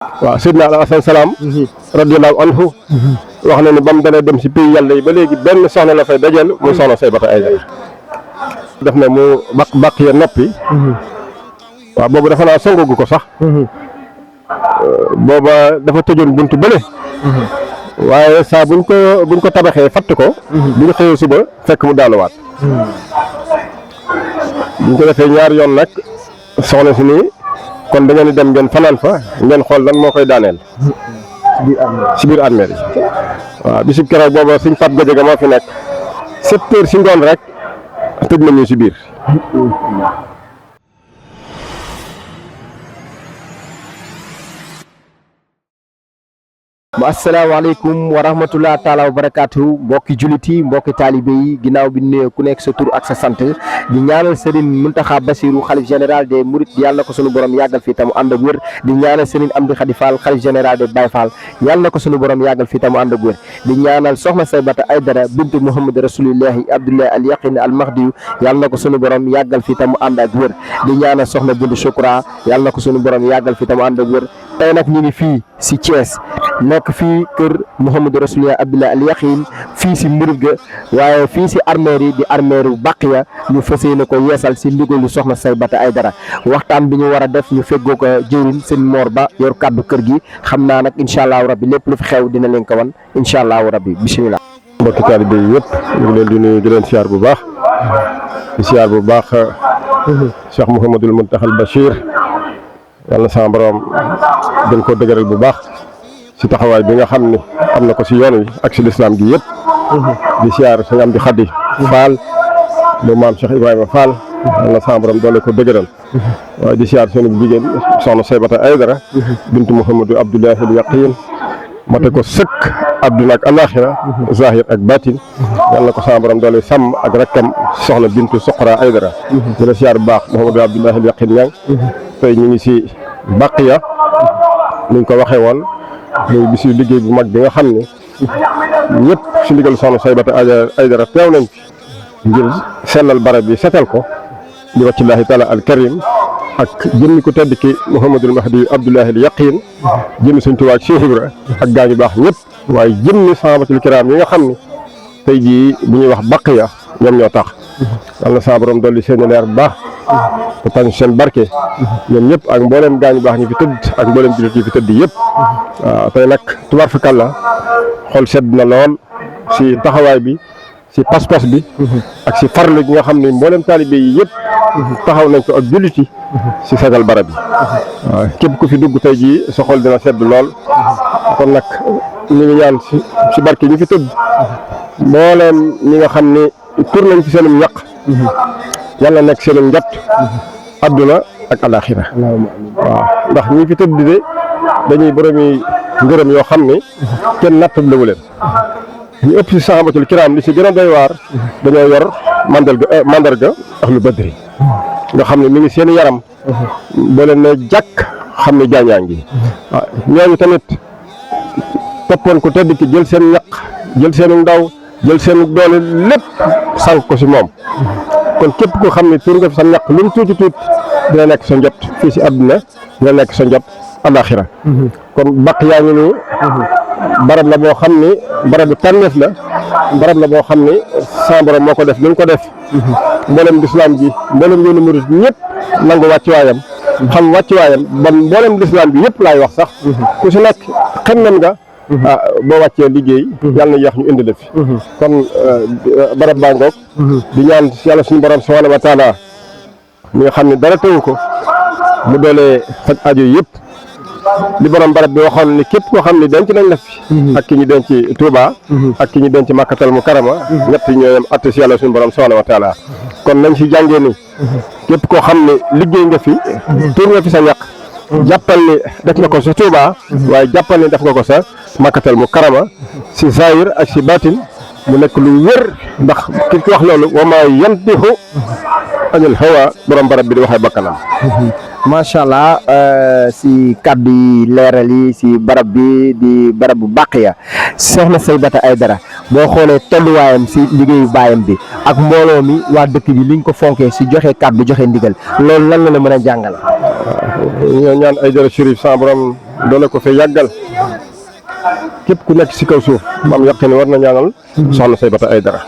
waaw Seydina Alassane Salaam radiyallahu anhu wax na ni ba mu dalee dem si pays yàlla yi ba léegi benn soxna la fay dajal muy soxna Saybata Aydara def na mu baq ya noppi waaw boobu dafa naa songagu ko sax booba dafa tëjoon buntu bële waaye saa buñ ko tabaxee fatt ko bu ñu xëyee suba fekk mu daanuwaat buñ ko defee ñaari yoon nag soxna si nii kon da ngeen di dem ngeen fanaan fa ngeen xool lan moo koy daaneel si biir armeel yi waaw bisub keroog booba suñ Pape Gadiaga moo fi nekk 7 heures si ngoon rek tëj nañu si biir. asalaamaaleykum wa rahmatulah taala wa barakaatu mbokki jullit yi mbokki taalibe yi ginnaaw bi nuyu ku nekk sa tur ak sa sant di ñaanal Serigne Mountakha Bassirou xalif général des Mourides yàlla na ko sunu borom yàggal fii tamu ànd ak wér di ñaanal Serigne Amdi Khady Fall xalif général des Baye Fall yàlla na ko sunu borom yàggal fii tamu ànd ak wér di ñaanal soxna Saybata Aydara bintu Muhammad Rasulillahi Abdullahi al Yaqin al Mahdi yàlla na ko sunu borom yàggal fii tamu ànd ak wér di ñaanal soxna bintu Shukra yàlla na ko sunu borom yàggal fii tamu ànd ak wér tey nag ñu ngi fii si Thiès nekk fii kër Mouhamadou Rasulullah Abdullah al Yaqin fii si Mouride ga waaye fii si armeer yi di armeeru Baqiya ñu fas yéene ko yeesal si ndigalu soxna Saybata Aydara waxtaan bi ñu war a def ñu feggoo ko jëwriñ seen Mor Ba yor kàddu kër gi xam naa nag incha allahu rabbi lépp lu fi xew dina leen ko wan incha allahu rabbi bisimilah. mbokki taalibe yi yëpp ñu ngi leen di nuyu di leen siyaar bu baax di siyaar bu baax Cheikh Mouhamadul Mountakhal Bachir yàlla na sama borom gën koo dëgëral bu baax si taxawaay bi nga xam ni am na ko si yoon wi ak si lislaam gi yëpp di siyaar sëñ Amdi Khady Fall mu maam Cheikh Ibrahima Fall yàlla na sama borom doole ko dëgëral waaye di siyaar sunu jigéen soxna Saybata Aydara bintu Mouhamadou Abdullahi al Yaqin mate ko sëkk adduna ak alaxira zahir ak batin yàlla na ko sama borom doole sàmm ak rakkam soxna bintu Soqra Aydara di la siyaar bu baax Mouhamadou Abdullahi al Yaqin ñang tey ñu ngi si Baqiya ni ñu ko waxee woon muy bisu liggéey bu mag bi nga xam ne ñëpp si ndigal soxna Saybata Aydara teew nañ fi ngir sellal barab bi setal ko di wàccillaahi taala al karim ak jëmmi ko tedd ki Mouhamadul Mahdi Abdullahi al Yaqin jëmmi Sëñ Tuubaa ak Cheikh Ibra ak gaa ñu baax ñëpp waaye jëmmi sahabatul kiram yi nga xam ne tey jii bu ñuy wax Baqiya ñoom ñoo tax yàlla na sa borom dolli seen leer bu baax te tañ seen barke ñoom ñëpp ak mboolem gaañu baax ñi fi tëdd ak mboolem jullit yi fi tëdd yëpp waaw tey nag tubaar fi kàlla xol sedd na lool si taxawaay bi si pas-pas bi ak si farlu gi nga xam ne mboolem taalibe yi yëpp taxaw nañ ko ak jullit yi si setal barab bi waaw képp ku fi dugg tey jii sa xol dina sedd lool kon nag ñu ngi ñaan si barke ñi fi tëdd mboolem ñi nga xam ne tur nañ ci seenum ñaq yàlla nekk seenum njot adduna ak alaxira waaw ndax ñi fi tëdd de dañuy boromi ngërëm yoo xam ne kenn nattab lewu leen ñu ëpp si sahabatul kiram li si gën a doy waar dañoo yor mandarga ahlu badri nga xam ne mi ngi seen yaram boo leen ne jàkk xam ne jaañaa ngi waaw ñooñu tamit toppoon ko tëdd ki jël seen ñaq jël seenu ndaw jël seen doole lépp sànq ko si moom kon képp ko xam ne tur nga fi sa ñaq lu mu tuuti tuuti dina nekk sa njot fii si àdduna dina nekk sa njot alaxira kon Baqiya ngi nii barab la boo xam ni barab bu tànneef la barab la boo xam ni sa borom moo ko def lu ko def mboolem lislaam ji mboolem yoonu murit ñëpp nangu wàccuwaayam xam wàccuwaayam ban mboolem lislaam bi yëpp laay wax sax ku si nekk xam nañ nga boo wàccee liggéey yàlla na yéex ñu indi la fi kon barab baa ngoog di ñaan yàlla suñu borom subhaanahu wa taala mi nga xam ne dara teewu ko mu doolee faj aajo yëpp li borom barab bi waxoon ni képp koo xam ne denc nañ la fi ak ki ñu denc Touba ak ki ñu denc Makkatal Mukarrama ñett ñoo yem atte si yàlla suñu borom subhaanahu wa taala kon nañ si jàngee ni képp koo xam ne liggéey nga fi tuur nga fi sa ñaq jàppal ni def nga ko sa Touba waaye jàppal ni def nga ko sa Makkatal Mukarrama si zahir ak si batin mu nekk lu wér ndax ki wax loolu wa maa yantiqu anil hawa borom barab bi di waxee bakkanam macha allah si kàddu yi leeral yi si barab bi di barab bu Baqiya soxna Saybata Aydara boo xoolee tolluwaayam si liggéeyu baayam bi ak mbooloo mi waa dëkk bi liñ ko fonkee si joxe kàddu joxe ndigal loolu lan la mën a jàngal. ñoo ñaan Aïdara Chérif sa borom doole ko fee yàggal képp ku nekk si kaw suuf maam yaqin war na ñaanal soxna Saybata Aïdara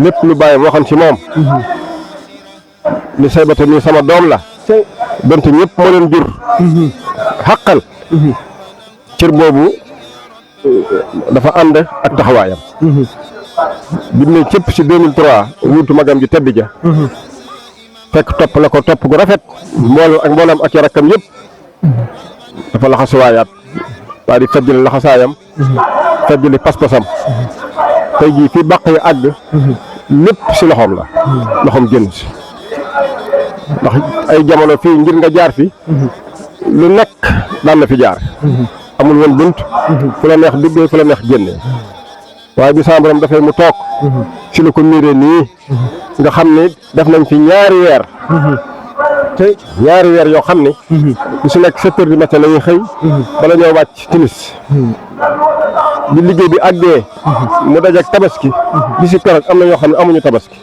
lépp lu bàyyam waxoon si moom ni Saybata nii sama doom la donte ñëpp moo leen jur xaqal cër boobu dafa ànd ak taxawaayam bi mu ne cëpp si 2003 wuutu magam ji tedd ja fekk topp la ko topp gu rafet mboolam ak rakkam yëpp dafa laxasuwaayaat waa di feddali laxasaayam feddali pas-pasam tey jii fii bàq yi àgg lépp si loxoom la loxoom génn si ndax ay jamono fii ngir nga jaar fi lu nekk daan na fi jaar amul woon bunt fu la neex duggee fu la neex génnee waaye bi sama borom dafay mu toog si la ko miiree nii nga xam ni def nañ fi ñaari weer te ñaari weer yoo xam ni bu su nekk 7 heures du matin la ñuy xëy bala ñoo wàcc timis bi liggéey bi àggee mu dajak tabaski bi si keroog am na ñoo xam ne amuñu tabaski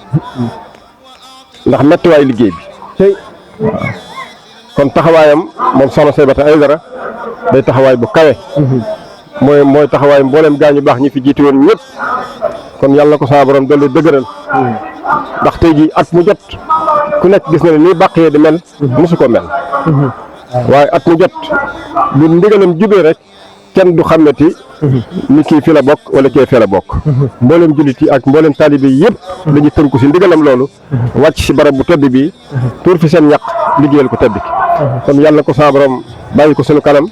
ndax mettiwaay liggéey bi kon taxawaayam moom soxna Saybata Aïdara day taxawaay bu kawe mooy taxawaay mboolem gaañu baax ñi fi jiitu woon ñëpp kon yàlla na ko saa borom dolli dëgëral ndax tey jii at mu jot ku nekk gis na ne nii bàq yee di mel mosu ko mel waaye at mu jot bu ndigalam jubee rek kenn du xamati ni kii fi la bokk wala kii fi la bokk mboolem jullit yi ak mboolem taalibe yi yëpp dañuy tënku si ndigalam loolu wàcc si barab bu tedd bi tuur fi seen ñaq liggéeyal ko tedd ki kon yàlla ko saa borom bàyyi ko sunu kanam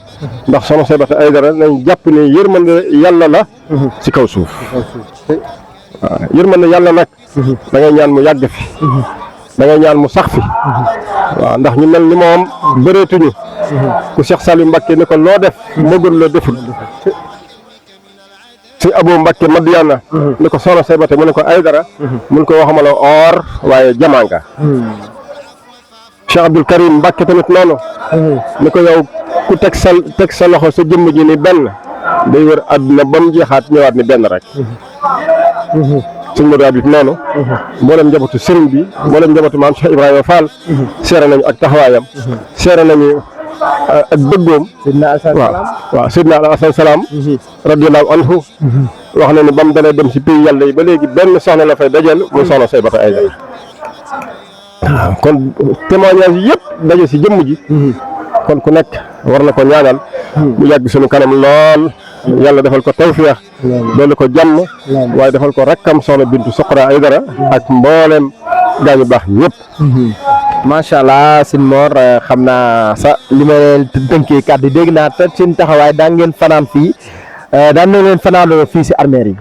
ndax soxna Saybata Aïdara nañ jàpp ne yërmande yàlla la si kaw suuf waaw yërmande yàlla nag da ngay ñaan mu yàgg fi da ngay ñaan mu sax fi waaw ndax ñu mel ni moom bëreetuñu ku Cheikh Saliou Mbacké ni ko loo def mëgul la deful si Abou Mbacké Madiana ni ko soxna Saybata mu ne ko Aïdara mun ko waxuma la or waaye jamaa nga Cheikh Abdoul Karim Mbacké tamit noonu ni ko yow ku teg sa loxo sa jëmm ji ni benn day wër àdduna ba mu jeexaat ñëwaat ni benn rek sëñ Modou Habib noonu mboolem njabootu sëriñ bi mboolem njabootu maam Cheikh Ibrahima Fall seere nañu ak taxawaayam seere nañu ak bëggoom waaw Seydina Alassane Salam radiyallahu anhu wax na ni ba mu dalee dem si pays yàlla yi ba léegi benn soxna la fay dajal muy soxna Saybata Aïdara waaw kon témoignage yëpp daje si jëmm ji kon ku nekk war na ko ñaanal mu yàgg suñu kanam lool yàlla defal ko tawfeex doole ko jàmm waaye defal ko rakkam soxna Bintu Soxra Aïdara ak mboolem gaañu baax ñëpp macha allah sëñ Mor xam naa sa li ma leen tënkee kàddu dégg naa te seen taxawaay daan ngeen fanaan fii daan na leen fanaanoo fii si armeer yi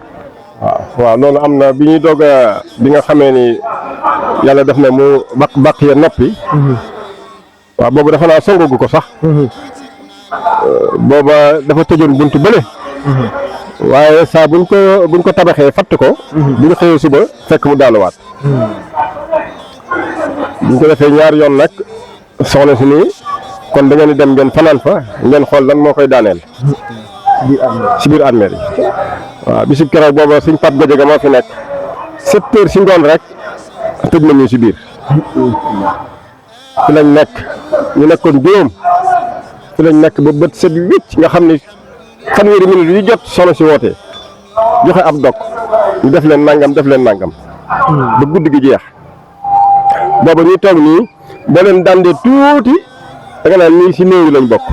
waaw loolu am na bi ñuy doog a bi nga xamee ni yàlla def na mu baq ya noppi waaw boobu dafa naa songagu ko sax booba dafa tëjoon buntu bële waaye saa buñ ko tabaxee fatt ko bu ñu xëyee suba fekk mu daanuwaat buñ ko defee ñaari yoon nag soxna si nii kon da ngeen di dem ngeen fanaan fa ngeen xool lan moo koy daaneel si biir armeel yi waaw bisub keroog booba suñ Pape Gadiaga moo fi nekk 7 heures si ngoon rek tëj nañu si biir fi lañ nekk ñu nekkoon juróom fi lañ nekk ba bët set wicc nga xam ni fanweeri minute yu jot soxna si wootee joxe ab dog ñu def leen nangam ba guddi gi jeex booba ñuy toog nii boo leen dandee tuuti da nga naan nii si néew yi lañ bokk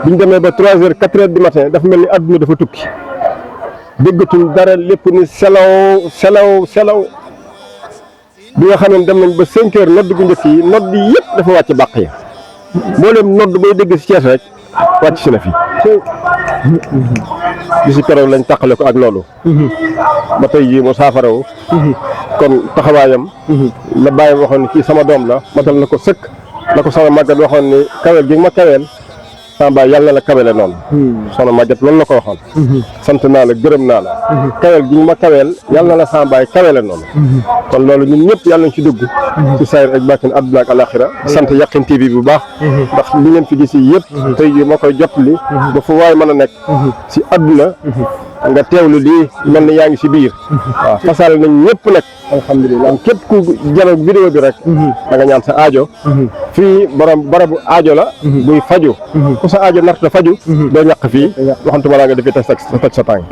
biñ demee ba 3 heures 4 heures du matin dafa mel ni àdduna dafa tukki déggatul dara lépp ni selaw bi nga xam ne dem nañ ba 5 heures nodd gu njëkk yi nodd yi yëpp dafa wàcc bàq ya mboolem nodd bay dégg si Cees rek wàcc si na fi bi si keroog lañ tàqale ko ak loolu ba tey jii mu saafarawu kon taxawaayam la bàyyam waxoon ni kii sama doom la matal na ko sëkk la ko sama màggat waxoon ni kaweel gi ma kaweel sama baay yàlla na la kawele noonu soxna Maguette loolu la ko waxoon sant naa la gërëm naa la kawel gi ñu ma kaweel yàlla na la sama baay kawele noonu kon loolu ñun ñëpp yàlla nañ ci dugg ci sayr ak bàkkin àdduna ak alaxira sant Yakhine TV bu baax ndax li ngeen fi gis yi yëpp tey jii moo koy jot li ba fu waay mën a nekk si àdduna nga teewlu lii mel ni yaa ngi si biir waaw fasal nañ ñëpp nag alhamdulilah képp ku jëloon vidéo bi rek da nga ñaan sa aajo fii barabu aajo la buy faju ku sa aajo narta faju doo ñàkk fii waxantuma laa nga defee teg sa tànk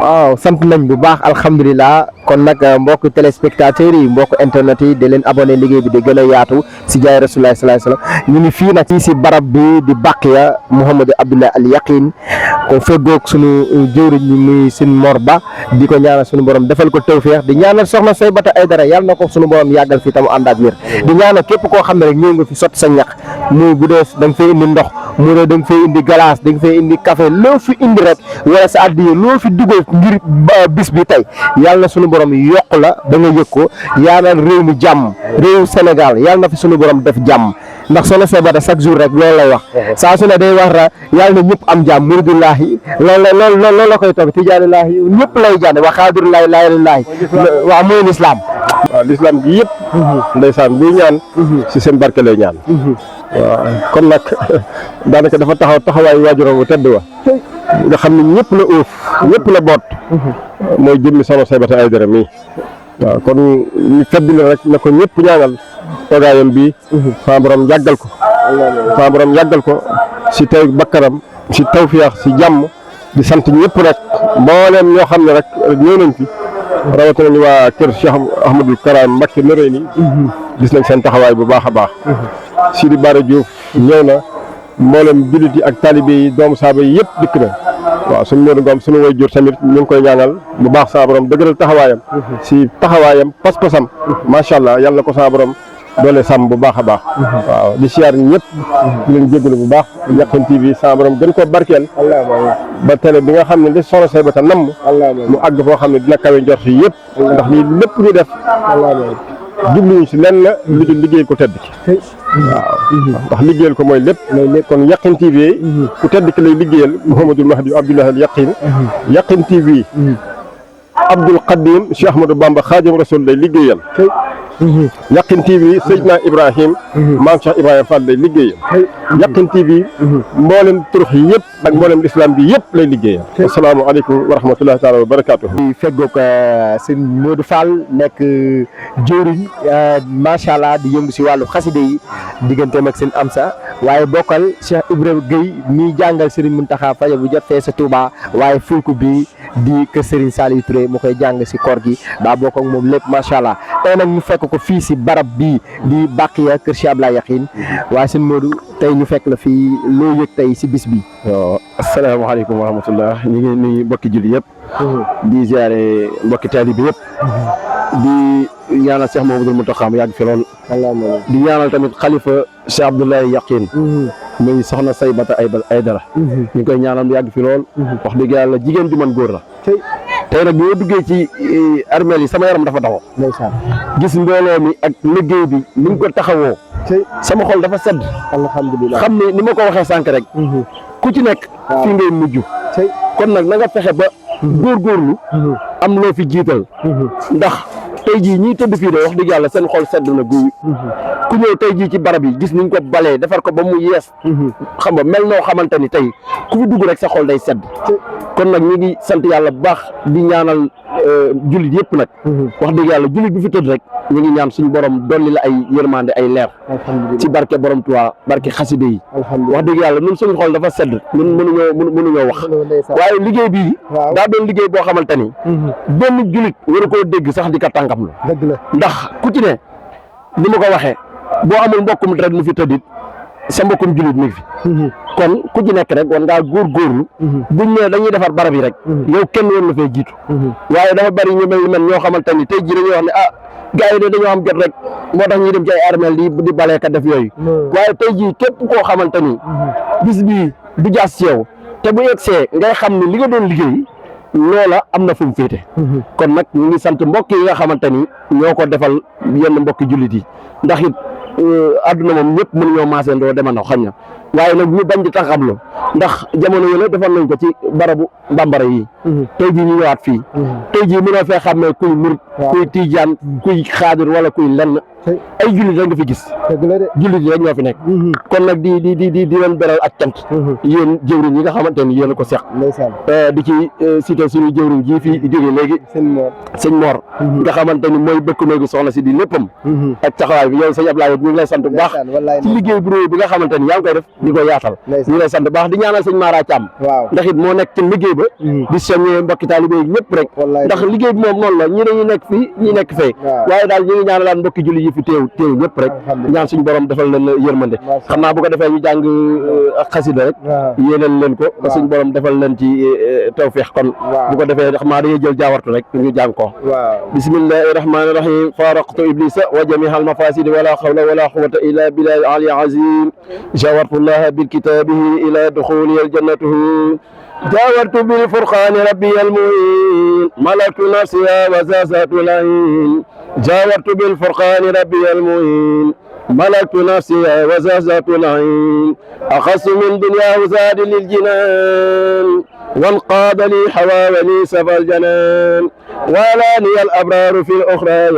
waaw sant nañ bu baax alhamdulilah kon nag mbokk téléspectateurs yi mbokk internet yi di leen abonné liggéey bi di gën a yaatu si jaay Rasulullah sallallahu alayhi wasallam ñu ngi fii nag fii si barab bi di Baqiya Mouhamadou Abdoulaye Al Yakhine ko feggoog sunu jëwriñ ñi muy sin Mor Ba di ko ñaanal sunu borom defal ko tawfeex di ñaanal soxna Saybata Aidara yàlla na ko sunu borom yàggal fii tamu ànd ak wér di ñaanal képp koo xam ne rek ñëw nga fi sotti sa ñax muy bu dee da nga fay indi ndox mu ne da nga fay indi glace da nga fay indi café loo fi indi rek wala sa addiya loo fi dugal ngir bis bi tey yàlla na sunu borom yokk la da nga yëg ko yaanal réew mi jàmm réew Sénégal yàlla na fi sunu borom def jàmm ndax soxna Saybata chaque jour rek loolu lay wax saa su ne day wax ra yàlla na ñëpp am jàmm muridullaahi loolu la koy toog tijaanillaahi ñëpp lay jànne wa xaadirillaahi laayillaahi waaw mooy lislaam waaw lislaam gi yëpp ndeysaan buy ñaan si seen barke lay ñaan waaw kon nag daanaka dafa taxawaay waajuram bu tedd wa nga xam ne ñëpp la uuf ñëpp la boot mooy jëmmi soxna Saybata Aidara mii waaw kon ñu feddli rek na ko ñëpp ñaanal toogaayam bi sama borom yàggal ko sama borom yàggal ko si tey bakkanam si tawfeex si jàmm di sant ñëpp rek mbooleem ñoo xam ne rek ñëw nañ fi rawatina ñu waa kër Cheikh Ahmadou Karam Mbacké Noreyni gis nañ seen taxawaay bu baax a baax Sidi Bara Diouf ñëw na mboolem jullit yi ak talibé yi doomu saaba yi yëpp dikk na waaw suñu Modou Ngom suñu way jur tamit ñu ngi koy ñaanal bu baax saa borom dëgëral taxawaayam si taxawaayam pas-pasam macha allah yàlla na ko saa borom doole sàmm bu baax a baax waaw di siyaar ñëpp di leen jégalu bu baax Yakhine TV saa borom gën koo barkeel ba télé bi nga xam ne li soxna Saybata namm mu àgg foo xam ne dina kawe njort yi yëpp ndax lii lépp ñu def jubluñu si lenn lu dul liggéeyal ko tedd ki waaw ndax liggéeyal ko mooy lépp kon Yakhine TV ku tedd ki lay liggéeyal Mouhamadul Mahdi Abdoulaye Al Yakhine Yakhine TV Abdoul Khadim Cheikh Ahmadou Bamba Khadim Rasoul lay liggéeyal Yakhine TV Seydina Ibrahim maam Cheikh Ibrahima Fall lay liggéeyal Yakhine TV mboolem turux yi yëpp ak mboolem islam bi yëpp lay liggéeyal asalaamaaleykum wa rahmatullahi taala wa barakatuhu di feggoog sëñ Modou Fall nekk jëwriñ macha allah di yëngu si wàllu xaside yi digganteem ak seen Amsa waaye bokkal Cheikh Ibrahima Gueye mi jàngal Serigne Mountakha Faye bu jot fee sa Touba waaye fulku bi di kër Serigne Saliou Touré mu koy jàng si koor gi daa bokk ak moom lépp macha allah tey nag ñu fekk ko fii si barab bii di Baqiya kër Cheikh Abdoulaye Yakhine waaye sëñ Modou tey ñu fekk la fii loo yëg tey si bis bi. waaw asalaamaaleykum wa rahmatullah ñu ngi nuyu mbokki julli yëpp. di ziare mbokki taalibe yëpp. di ñaanal Cheikh Mouhamadoul Mountakha mu yàgg fi lool. di ñaanal tamit xalifa Cheikh Abdoulaye Yakhine. muy soxna Saybata Aidara. ñu ngi koy ñaanal mu yàgg fi lool. wax dëgg yàlla jigéen ju mën góor la. tey nag bi ma duggee ci armeel yi sama yaram dafa daw. gis mbooloo mi ak liggéey bi ni mu ko taxawoo. sama xol dafa sedd. alhamdulilah xam ne ni ma ko waxee sànq rek. ku ci nekk. fi ngay mujj. kon nag na nga fexe ba. góorgóorlu. am loo fi jiital. ndax tey jii ñiy tëdd fii de wax dëgg yàlla seen xol sedd na guy. ku ñëw tey jii ci barab yi gis niñ ko balee defar ko ba mu yees. xam nga mel noo xamante ni tey ku fi dugg rek sa xol day sedd. kon nag ñu ngi sant yàlla bu baax di ñaanal jullit yëpp nag. wax dëgg yàlla jullit bi fi tëdd rek ñu ngi ñaan suñu borom dolli la ay yërmande ay leer. ci barke borom Tuubaa barke xaside yi. wax dëgg yàlla ñun suñu xol dafa sedd ñun mënuñoo wax. waaye liggéey bii. daa doon liggéey boo xamante ni. benn jullit waru koo dégg sax di ko tànkam la. dëgg la ndax ku ci ne ni ma ko waxee boo amul mbokkum deret mu fi tëddit sa mbokkum jullit mi ngi fi. kon ku ci nekk rek war ngaa góorgóorlu. buñ ne dañuy defar barab yi rek. yow kenn war na fee jiitu. waaye dafa bari ñu mel ñoo xamante ni tey jii dañuy wax ne gars yi de dañoo am jot rek moo tax ñuy dem ci ay armeel di balee ka def yooyu. waaye tey jii képp koo xamante ni bis bii du jaas ci yow te bu yegsee ngay xam ne li nga doon liggéey loola am na fu mu féete. kon nag ñu ngi sant mbokk yi nga xamante ni ñoo ko defal yenn mbokki jullit yi ndax it àdduna moom ñëpp mënuñoo maasandoo demandoo xam na waaye nag ñu bañ di taxamlu ndax jamono yële defal nañ ko ci barabu bambara yi tey jii ñu ñëwaat fii tey jii mënoo fee xam ne kuy murit kuy tiijaan kuy xaadir wala kuy lenn ay jullit rek nga fi gis jullit yi rek ñoo fi nekk kon nag di leen beral ak cant yéen jëwriñ yi nga xamante ni yéen a ko seq di ci cité suñu jëwriñ ji fii jóge léegi sëñ Mor nga xamante ni mooy bëkk noogi soxna si di léppam ak taxawaay bi yow sëñ Ablaye ñu ngi lay sant bu baax ci liggéey bu réy bi nga xamante ni yaa ngi koy def di ko yaatal ñu ngi lay sant bu baax di ñaanal sëñ Mara Thiam ndax it moo nekk ci liggéey ba di soññee mbokki taalibe yi ñëpp rek ndax liggéey bi moom noonu la ñi dañuy nekk fii ñi nekk fee waaye daal ñu ngi ñaanalaan mbokki julli yi fi teew ñëpp rek ñaan suñu borom defal leen yërmande xam naa bu ko defee ñu jàng ak xasida rek yéenal leen ko suñu borom defal leen ci tawfiix kon bu ko defee xam naa dañuy jël jaawartu rek ñu jàng ko bismillahi rahmani rahim faraqtu iblisa wa jamiha al mafasidi wala hawla wala quwwata illa billahi ali azim jawartu llaha bil kitabihi ila dukhuli al jannatuhu جاورت بالفرقان ربي المعين ملكت نفسها وزازت العين جاورت بالفرقان ربي المعين ملكت نفسها وزازت العين أخص من دنياه زاد للجنان وانقاد لي حواولي سفى الجنان والاني الأبرار في الأخرى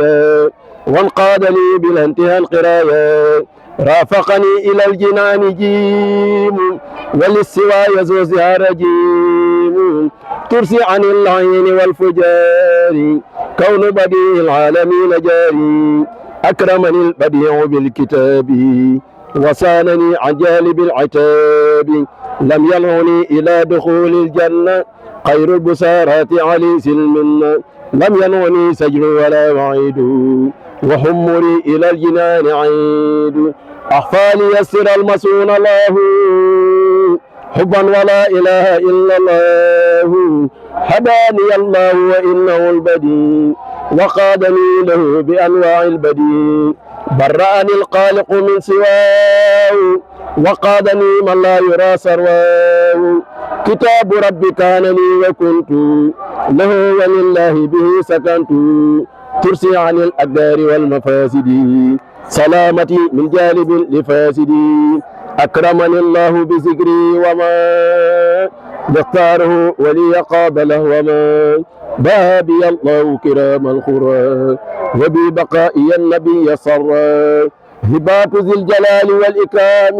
وانقاد لي بلا انتهى القرايا رافقني إلى الجنان جيم وللسوى يزوزها رجيم ترسي عن اللعين والفجار كون بديع العالمين جاري أكرمني البديع بالكتاب وصانني عن جانب العتاب لم يلعني إلى دخول الجنة خير البسارات علي سلم لم يلعني سجن ولا وعيد وحمري إلى الجنان عيد أخفى ليسر المسون الله حبا ولا إله إلا الله هداني الله وإنه البديع وقادني له بأنواع البديع برأني الخالق من سواه وقادني من لا يرى سرواه كتاب ربي كان لي وكنت له ولله به سكنت ترسي عن الأقدار والمفاسد سلامتي من جانب لفاسدي أكرمني الله بذكري وما يختاره ولي قابله وما بابي الله كرام الخرى وببقائي النبي صرى هبات ذي الجلال والإكرام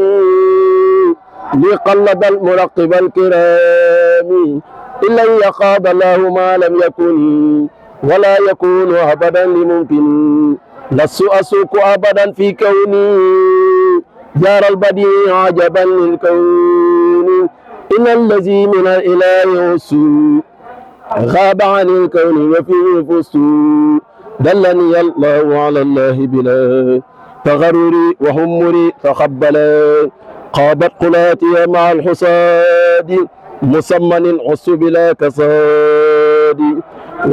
لقلد المرقب الكرام إلا يقاب الله ما لم يكن ولا يكون أبدا لممكن لست أسوق أبدا في كوني جار البديع عجبا للكون إن الذي من الإله والسوء غاب عن الكون وفيه فسوء دلني الله على الله بلا تغرري وهمري تقبلا قابت قلاتي مع الحساد مسمن العس بلا كساد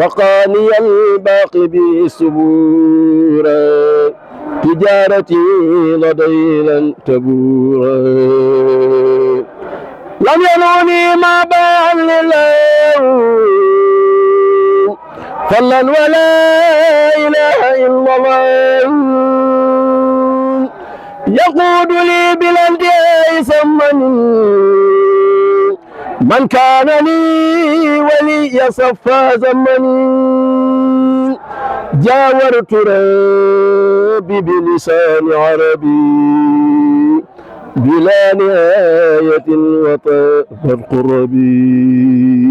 وقاني الباقي بالسبورا تجارتي لدي لن تبورا لم ينوني ما باع لله فلا ولا إله إلا الله يقود لي بلا انتهاء ثمن من كان لي ولي صفى زمني جاورت ربي بلسان عربي بلا نهاية وطاف القربي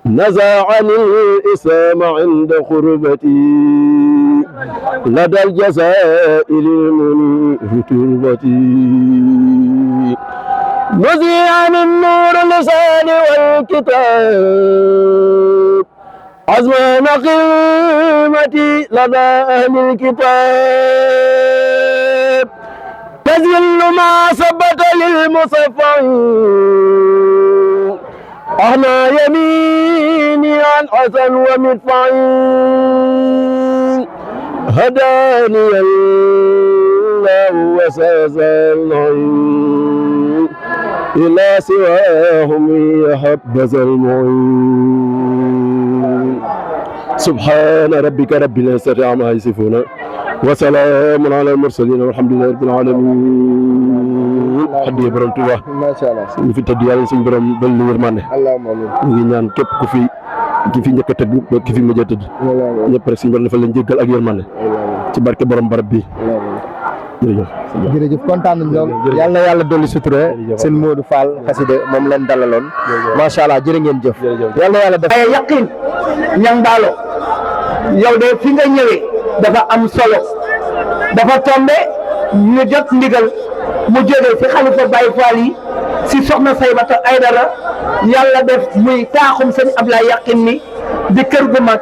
نزعني الإسام عند خربتي لدى الجزائر المنيف تربتي نزيع من نور اللسان والكتاب عزمان قيمتي لدى أهل الكتاب تذل ما ثبت للمصفين أهنا يميني عن حسن ومدفعي هداني الله وسازلني إلى سواهم يحبذ المعين subhaana rabbika rabbil izzati ammaa yasifuun wa salaamun alal mursaliin walhamdulillahi rabbil aalamiin. xaddi borom Tuuba. macha allah. ñu fi tëdd yàlla suñu borom dolli yërmande. allahumma amiin. ñu ngi ñaan képp ku fi ki fi njëkk a tëdd ba ki fi mujj a tëdd. ñëpp rek suñu borom dafa leen jéggal ak yërmande. ci barke borom barab bi. jërëjëf. jërëjëf kontaan nañ lool. yal na yàlla dolli sutura. seen Modou Fall xasida moom leen dalaloon. macha allah jërë ngeen jëf. yal na yàlla def. ay yaqin ñang baalo yow de fi nga ñëwee dafa am solo dafa tombe ñu jot ndigal mu jóge ci xalifa Baye Fall yi si soxna Saybata Aydara yàlla def muy taaxum sëñ Ablaye yaqin ni di kër gu mag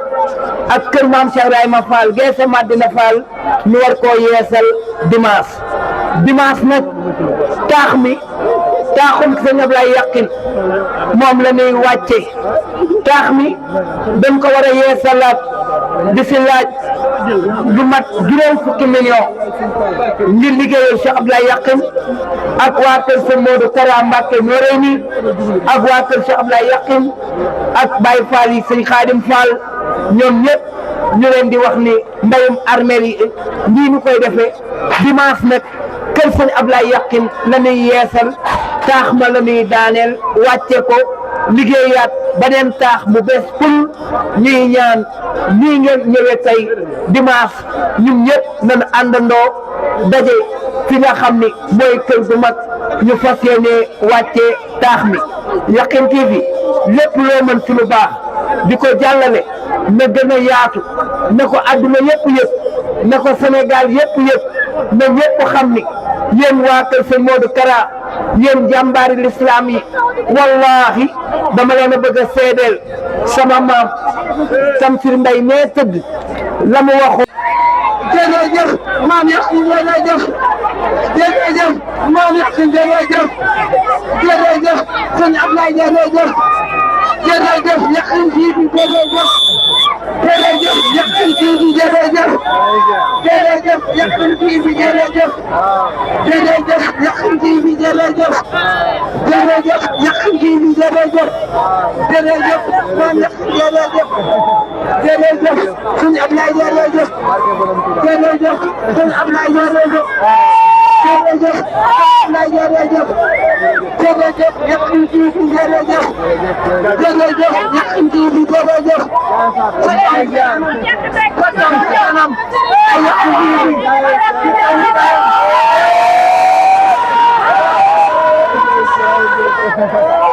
ak kër maam Cheikh Ibrahima Fall geesa Madina Fall ñu war koo yeesal dimanche nag taax mi taaxum sëñ Ablaye yaqin moom la ñuy wàcce taax mi dañ ko war a yeesalaat di si laaj lu mat juróom fukki million ngir liggéeyal Cheikh Ablaye yaqin ak waa kër sëñ Modou Kara Mbacke Noreyni ak waa kër Cheikh Ablaye yaqin ak Baye Fall yi sëñ Xaadim Fall ñoom ñëpp ñu leen di wax ni mbayum armeel yi nii ñu koy defee dimanche nag kër sëñ Ablaye yaqin la ñuy yeesal taax ma la ñuy daaneel wàcce ko liggéeyaat beneen taax mu bees pul ñuy ñaan nii ngeen ñëwee tey dimanche ñun ñëpp nañu àndandoo daje fi nga xam ni mooy kër gu mag ñu fas yéenee wàccee taax mi Yaqin TV lépp loo mën ci lu baax di ko jàllale na gën a yaatu na ko àdduna yëpp yëpp na ko Sénégal yëpp yëpp na ñëpp xam ni yéen waa kër sëñ Modou Kara yéen jàmbaari lislaam yi wallahi dama leen a bëgg a seedeel sama maam Tamsir Mbay nee tëdd la mu waxoon. jërëjëf maam Yaqin jërëjëf jërëjëf maam Yaqin jërëjëf jërëjëf sëñ Ablaye jërëjëf jërëjëf Yaqin TV jërëjëf jërëjëf Yaqin TV jërëjëf jërëjëf Yaqin TV jërëjëf jërëjëf Yaqin TV jërëjëf jërëjëf Yaqin TV jërëjëf jërëjëf maam Yaqin jërëjëf jërëjëf sëñ Ablaye jërëjëf jërëjëf sëñ Ablaye jërëjëf jërëjëf Ablaye jërëjëf jërëjëf Yaqin TV jërëjëf jërëjëf Yaqin TV jërëjëf Yaqin TV